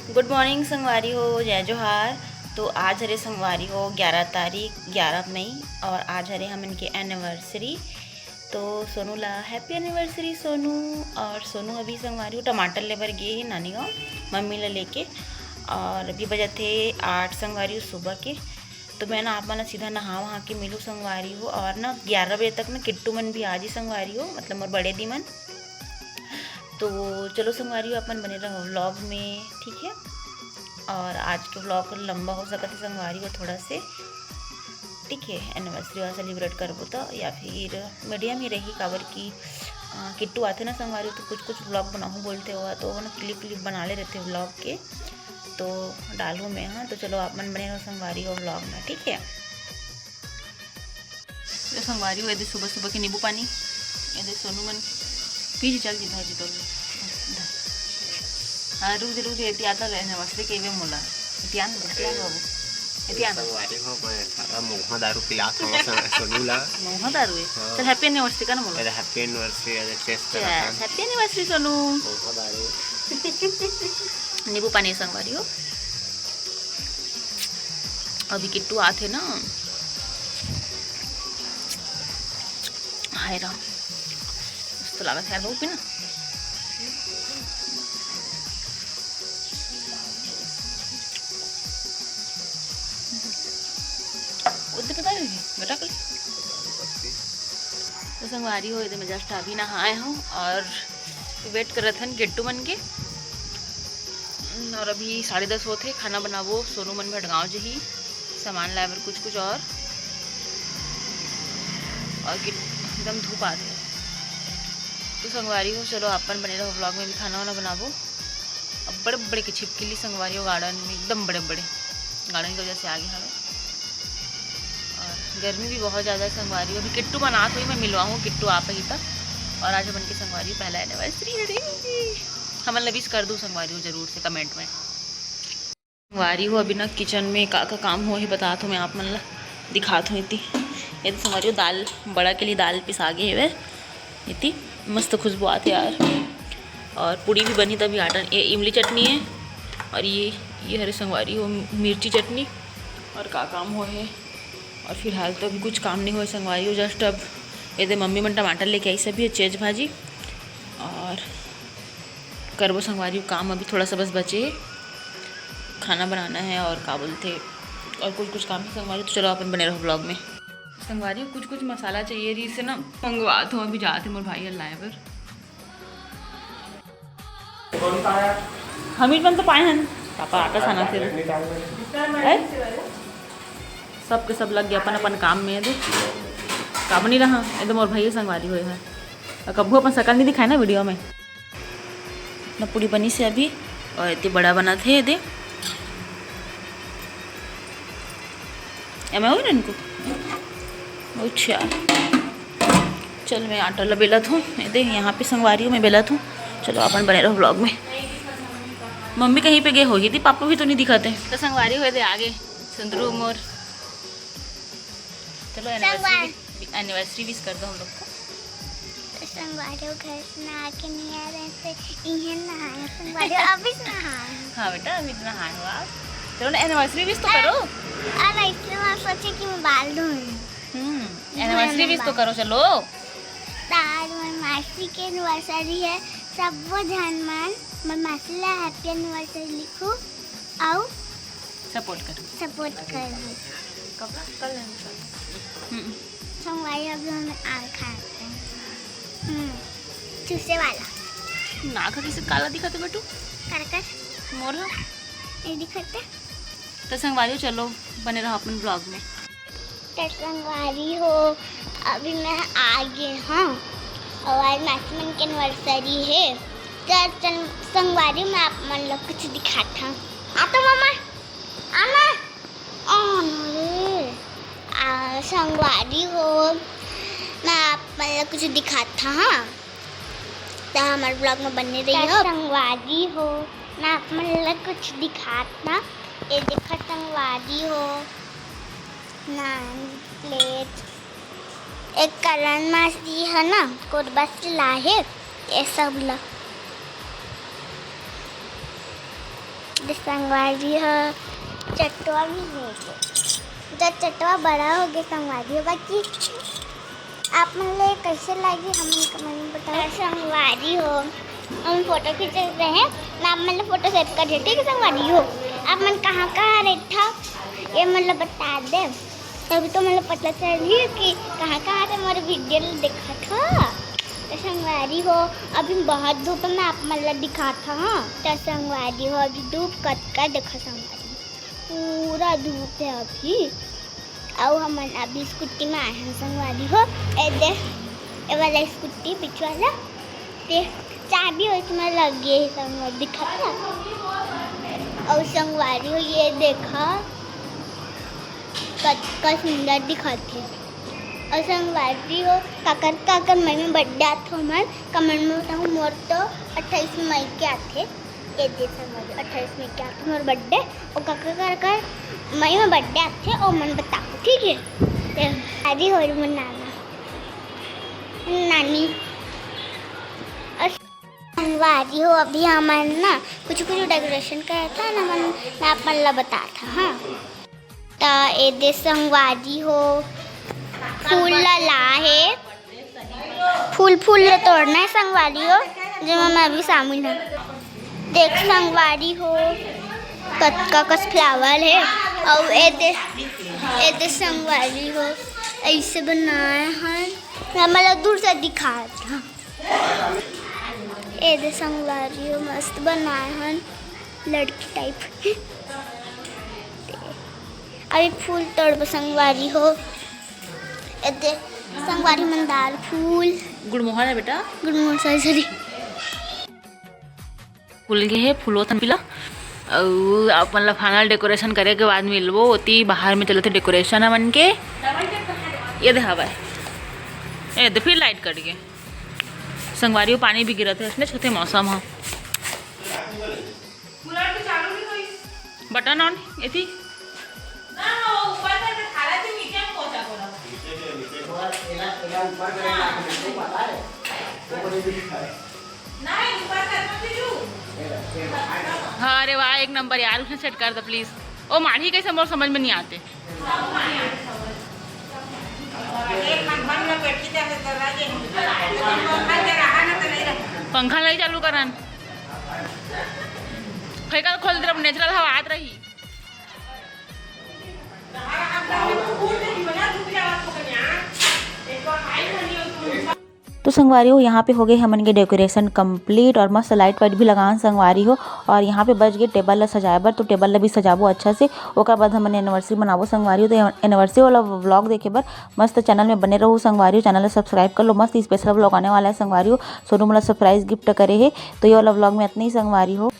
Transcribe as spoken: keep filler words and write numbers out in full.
गुड morning संगवारी हो, जय जोहार। तो आज हरे संगवारी हो ग्यारह तारीख, ग्यारह मई, और आज हरे हमन के एनिवर्सरी। तो सोनू ला हैप्पी एनिवर्सरी सोनू। और सोनू अभी संगवारी हो टमाटर ले बर गे हे नानी गाँव मम्मी ला लेके, और अभी बजत हे आठ संगवारी हो सुबह के। तो मैं ना आप मन ला सीधा नहा वहा के मिलूँ संगवारी हो, और ना ग्यारह बजे तक ना किट्टू मन भी आ जी संगवारी हो, मतलब मोर बड़े दी मन। तो चलो संगवारी हो, अपन बने रहो व्लॉग में, ठीक है। और आज के व्लॉग लंबा हो सकत हे संगवारी हो थोड़ा से, ठीक है। एनिवर्सरी वाला सेलिब्रेट करबो तो, या फिर मीडियम ही रही, काबर कि अ, किट्टू आथे ना संगवारी हो, तो कुछ कुछ व्लॉग बनाहूँ बोलथे हुआ, तो वो ना क्लिप क्लिप बना ले रहथे व्लॉग के, तो डालहूँ मैं। हाँ, तो चलो आप मन बने रहो संगवारी हो व्लॉग में, ठीक है। तो संगवारी हो, एदे सुबह सुबह के नींबू पानी, एदे सोनू मन पी जी, चल जी, धर जी, धर जी। हाँ, रुक जी, रुक जी, एती आता रहे, एनिवर्सरी के वे मोला। एती आन, एती आन बाबू, एती आन। संगवारी हो, मैं सारा महुआ दारू पिलात हूँ सोनू ला। महुआ दारू है? हाँ। चल, हैप्पी एनिवर्सरी का ना बोलो। अरे, हैप्पी एनिवर्सरी, अरे, चेस कर रहा था। Happy anniversary Sonu. महुआ दारू। नींबू पानी संगवारी हो। अभी किट्टू आथे ना। हाय राम, मस्त लागत है बहुत भी ना। उधर पता है बेटा कल। तो संगवारी हो, इधर मैं जस्ट अभी नहाए हूँ और वेट करत हन किट्टू मन के। और अभी साढ़े दस होत हे, खाना बनाबो, सोनू मन भटगांव जही, सामान लाए बर कुछ कुछ और, और कि एकदम धूप आत हे। तो संगवारी हो, चलो अपन बने रहो व्लॉग में, भी खाना वाना बनाबो। अब बड़े बड़े के छिपकली संगवारी हो गार्डन में, एकदम बड़े बड़े गार्डन की वजह से आगे हवे। और गर्मी भी बहुत ज़्यादा है संगवारी हो। अभी किट्टू बनात होही, मैं मिलवाहूँ किट्टू आप ही तक। और आज हमन के संगवारी हो पहला एनिवर्सरी है रे। हमन ला विश कर दो संगवारी हो जरूर से कमेंट में। संगवारी हो अभी ना किचन में का का काम हो हे बतात हों मैं आप मन ला, दिखात हों। एती, एती संगवारी हो दाल, बड़ा के लिए दाल पिसा गे हेवय। एती मस्त खुशबू आत हे यार। और पूड़ी भी बनी तभी आटा, ये इमली चटनी है और ये, ये हरे संगवारी हो मिर्ची चटनी। और का काम हो हे? और फिलहाल तो अभी कुछ काम नहीं हुआ संगवारी हो, जस्ट अब एदे मम्मी मन टमाटर लेके आई सभी चेज भाजी। और करबो संगवारी हो काम, अभी थोड़ा सा बस बचे हे, खाना बनाना है और का बोलथे और कुछ कुछ काम है संगवारी। तो चलो अपन बने रहो व्लॉग में। संगवारी हो कुछ कुछ मसाला चाहिए रहिसे ना, मंगवात हों, अभी जात हे मोर भाई हर लाए बर। हमीर मन तो पाए हन, पापा आटा छाना थे। हैं? सबके सब लग गया अपन अपन काम में। एदे कब नहीं रहा, एदे मोर भाई संगवारी होए है, कभू अपन शकल नहीं दिखाए ना वीडियो में। ना पूड़ी बनिसे अभी, और एती बड़ा बनाथे एदे। एमे होई ना इनको। अच्छा, चल मैं आटा ला बेलत हों, एदे यहाँ पे संगवारी हो मैं बेलत हों। चलो अपन बने रहो व्लॉग में। मम्मी कहीं पे गे होही दी, पापा भी तो नहीं दिखत हे। तो संगवारी हो एदे आगे सुंदरू मोर। चलो एनिवर्सरी, एनिवर्सरी विश कर दो हम लोग को। तो संगवारी हो घर से नहा के नहीं आ रहे थे, इन्हें नहाए संगवारी हो, अभी से नहाए। हाँ बेटा, अभी तो नहाए हो आप। चलो ना एनिवर्सरी विश तो करो। और ऐसे मैं सोचे कि मैं बाल धोऊँ। हम्म, एनिवर्सरी विश तो करो, चलो। तार मोर मासी के एनिवर्सरी है, सब वो झन मन मोर मासी ला हैप्पी एनिवर्सरी लिखू। अउ सपोर्ट कर। सपोर्ट कर। कपड़ा कल लेना था। हम्म। संगवारी अभी हम आल खाते हैं। हम्म, चूसे वाला। नाक ह कइसे काला दिखत हे बेटू? करकर। मोर ह? नहीं दिखत हे। तो संगवारी हो, चलो बने रहो अपन व्लॉग में। तो संगवारी हो, अभी मैं आ गे हूँ और आज मासी मन के एनिवर्सरी है। तो चल संगवारी, मैं आप मन ला कुछ दिखात हूँ। आ तो मम्मा, आना, आना रे। आ, संगवारी हो, मैं आप मन ला कुछ दिखात हूँ, हाँ। तो हमारे व्लॉग में बने रही हो। संगवारी हो, मैं आप मन ला कुछ दिखात हूँ। ये देखो संगवारी हो, नान प्लेट, एक करण मासी है ना, कोरबा से लाहे ये सब ला। संगवारी ह चटवा भी हो गे, जब चटवा बड़ा हो गे संगवारी हो। बाकी आप मन ले कैसे लागी, हमन comment में बताओ। संगवारी हो, हम फोटो खींचत रहे ना, आप मन ले फोटो send कर दे, ठीक है संगवारी हो। आप मन कहाँ कहाँ रहत हव, ये मन ला बता दे, तभी तो मन ला पता चलही कि कहाँ कहाँ से मोर video ला देखत हव। तो संगवारी हो, अभी बहुत धूप में आप मन ला दिखात हव। तो संगवारी हो, अभी धूप कतका देखा संगवारी, पूरा धूप है अभी। अउ हमन अभी स्कूटी में आए हन संगवारी हो। ए दे, ए वाला स्कूटी, बीच वाला, ते चाबी उसमें लगे है संगवारी, दिखत हे। अउ संगवारी हो, ये देखा, कतका सुंदर दिखत हे। अउ संगवारी हो, काकर काकर मई में birthday आथे हमन, comment में बताहू। मोर तो अट्ठाईस मई के आथे। ए दे संगवारी, अट्ठाईस मई के आथे मोर birthday। ओ काकर काकर मई में birthday आथे, ओ मन बताहू, ठीक है। ते शादी हो रही मोर नाना, नानी। अउ संगवारी हो, अभी हमन ना कुछ कुछ decoration करत हन, हमन, मैं आप मन ला बताथव, हाँ। त ए दे संगवारी हो, फूल ला लाहे, फूल, फूल ला तोड़ना है संगवारी हो, जेमा मैं भी शामिल हूँ। देख संगवारी हो, कतका कस flower है, अउ ए दे, ए दे संगवारी हो, ऐसे बनाए हन। मैं मतलब दूर से दिखात हूँ। ए दे संगवारी हो, मस्त बनाए हन लड़की type। अभी फूल तोड़बो संगवारी हो। ए दे संगवारी, मंदार फूल। गुड़मोहर है बेटा। गुड़मोहर, sorry, sorry। फूल गे हे, फूल ओथन पिला। अउ अपन ला final decoration करे के बाद मिलबो। ओती बाहर में चलत हे decoration हमन के। ये दे हवय। ए दे फिर light कट गे। संगवारी हो, पानी भी गिरत हे, इसने छते मौसम ह। Button on, एती। हाँ, अरे वाह, एक नंबर यार, उसने set कर दो please। ओ माढ़ी कैसे, मोर समझ में नहीं आते। पंखा नहीं चालू करन, फेंकल खोल दे, natural हवा आत रही। तो संगवारी हो, यहाँ पे हो गे हमन के decoration complete और मस्त light वाइट भी लगान संगवारी हो। और यहाँ पे बच गे table ला सजाए बर, तो table ला भी सजाबो अच्छा से, ओकर बाद हमन anniversary मनाबो संगवारी हो। तो anniversary वाला vlog देखे बर मस्त channel में बने रहू संगवारी हो, channel ला subscribe कर लो, मस्त special vlog आने वाला है संगवारी हो। सोनू मोला surprise gift करे हे, तो ये वाला vlog में इतना ही संगवारी हो।